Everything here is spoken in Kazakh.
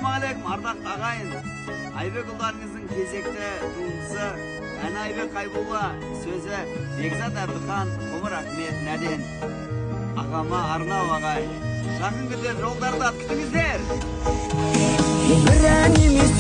Ассалаумағалейкум, ардақты ағайын. Айбек ұлдарыңыздың кезекті туындысы, әні Айбек Қайбулла, сөзі Бекзат Әбдіхан, Ғұмыр Ахмет Нәден. Ағама арнау, ағай. Жақын күндер жолдарда күтіңіздер. Бір ән емес.